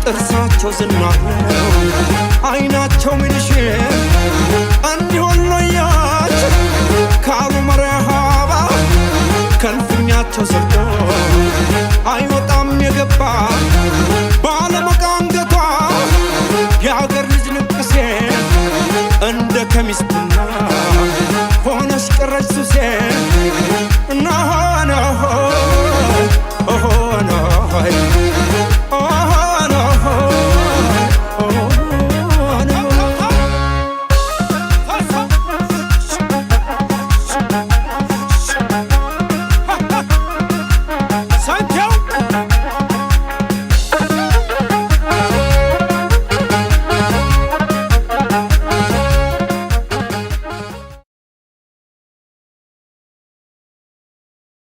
ጥርሳቸው ዝናር ነው፣ አይናቸው ምንሽ እንዲሆን ሎያች ካሉ መርሃባ፣ ከልፍኛቸው ሰርቶ አይወጣም የገባ ባለመቃ አንገቷ የአገር ልጅ ንቅሴ እንደ ከሚስትና ሆነሽ ቀረች ሱሴ።